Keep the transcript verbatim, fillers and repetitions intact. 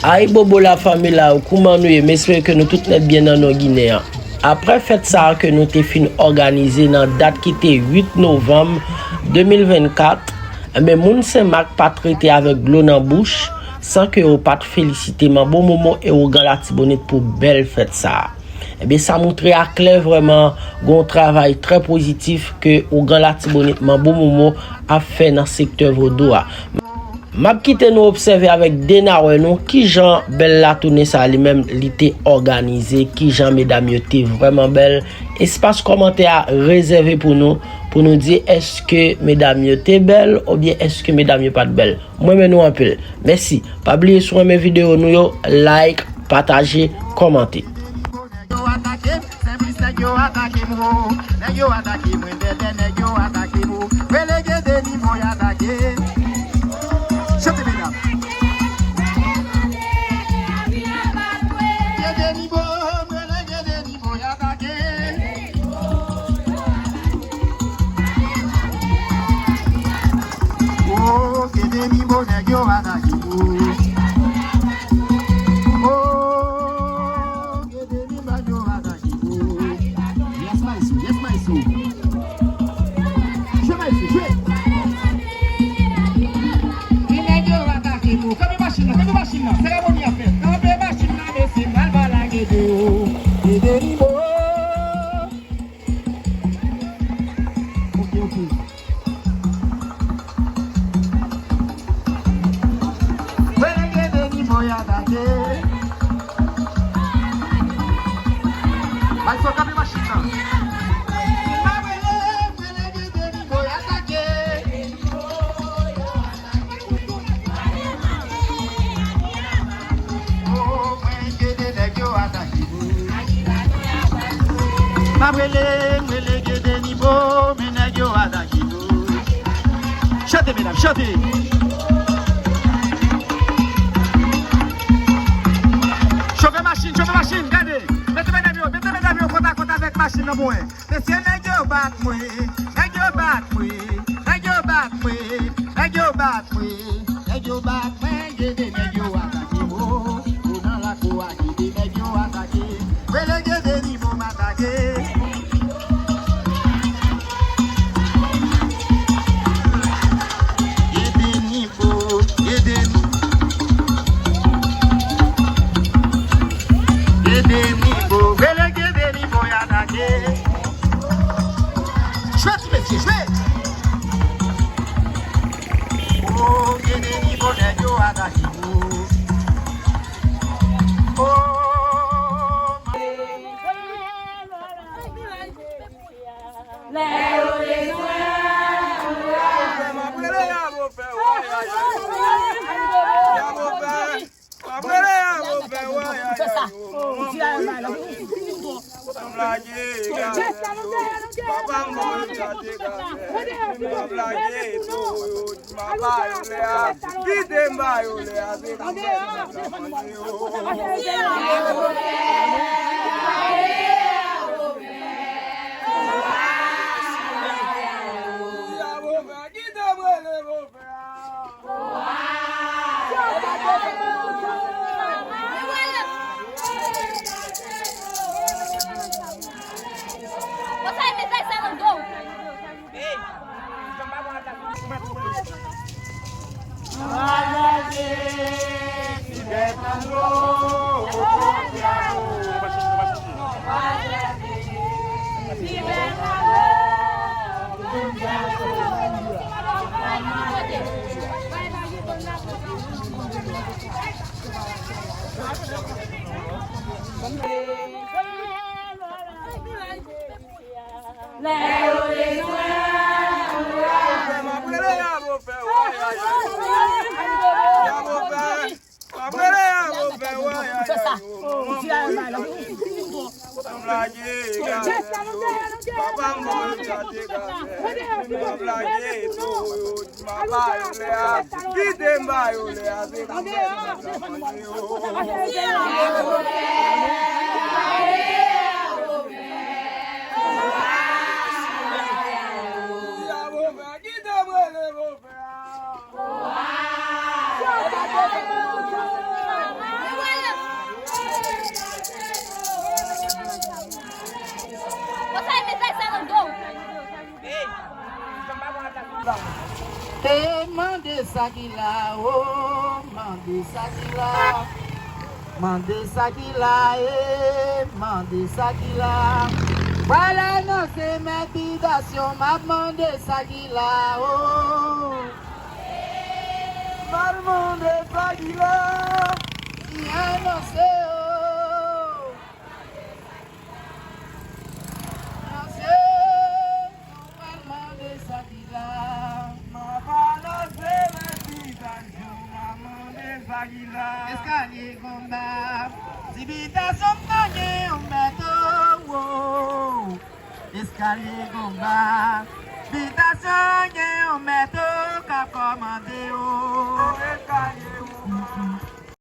Ayibobo la fanmi la, kouman nou ye? M espere ke nou tout nèt byen nan non Ginen an. Aprè fèt sa a ke nou te fin òganize nan dat ki te uit novanm de mil vennkat, enben, moun Senmak pa t rete avèk dlo nan bouch san ke yo pa t felisite Manbo Momo e Ougan Latibonit pou bèl fèt sa a. Ebyen, sa montre aklè vrèman gen yon travay trè pozitif ke Ougan Latibonit Manbo Momo ap fè nan sektè vodou a. M ap kite nou obsève avèk Dena wè nou kijan bèl latounen sa a li menm li te òganize, kijan medam yo te vrèman bèl. Espas kòmantè a rezève pou nou, pou nou di èske medam yo te bèl oubyen èske medam yo pa t bèl. M renmen nou anpil. Mèsi. Pa bliye si w renmen videyo nou yo, like, pataje, kòmante. Nèg yo atake m, senplis nèg yo atake m, o. Nèg yo atake mwen, dèdè nèg yo atake m, o. Rele Gede Nibo y atake. Chante, medam. Gede Nibo, rele Gede Nibo y atake. Oh, Gede Nibo nèg yo atake, oh. Oh, Gede Nibo nèg yo atake, oh. Yes, maestro, yes, maestro. Jwe, maestro, jwe. Nèg yo atake, oh. Kanpe machin nan, kanpe machin nan. Seremoni ap fèt. Kanpe machin nan, mesye, m al ba la Gede, oh. Gede Nibo. Ok, ok. Rele Gede Nibo y atake. Bay fò kanpe machin nan. Rele, rele Gede Nibo y atake. M ap rele, m rele Gede Nibo, men nèg yo atake nou. Chante, medam, chante. Chofe machin, chofe machin, gade. Mete medam yo, mete medam yo kòtakòt avèk machin nan pou mwen. Mesye, nèg yo bat mwen, nèg yo bat mwen, nèg yo bat mwen, nèg yo bat mwen, nèg yo bat mwen, Gede nèg yo atake m, o, o nan lakou a, Gede nèg yo atake, rele Gede Nibo m atake. Gede Nibo, Gede Nibo, Gede Nibo, rele Gede Nibo y atake. Jwe ti mesye, jwe! Oh, Gede Nibo nèg yo atake nou. Oh, lè yo bezwen, m ap rele Yabo fè wayayay. Yabo fè. Apre lè a, yo fè wayayay, yo. Manman mwen, m lage gade yo. Papa m mwen, m lage gade yo. M lage tou yo. M ap ba yo lè a. Kite m ba yo lè a. Se konsa m ap mande yo. Kite m rele yo. Papa m mwen, m lage gade yo. M ap lage tou yo. M ap ba yo lè a. Kite m ba yo lè a. Se konsa m ap mande yo. Kite m rele yo. Kite m rele yo. Kite m rele yo. Sa ki la, o, mande sa ki la. Mande sa ki la, e, mande sa ki la. Pral anonse mèt bitasyon, m ap mande sa ki la, o. M ap mande sa ki la. Si anonse, o. Anonse, nou pral mande sa ki la. M ap anonse mèt bitasyon, m ap mande sa ki la. Eskalye konba, si bitasyon pa gen yon mèt, o, o. Eskalye konba, bitasyon gen yon mèt, o, k ap kòmande, o. Eskalye konba.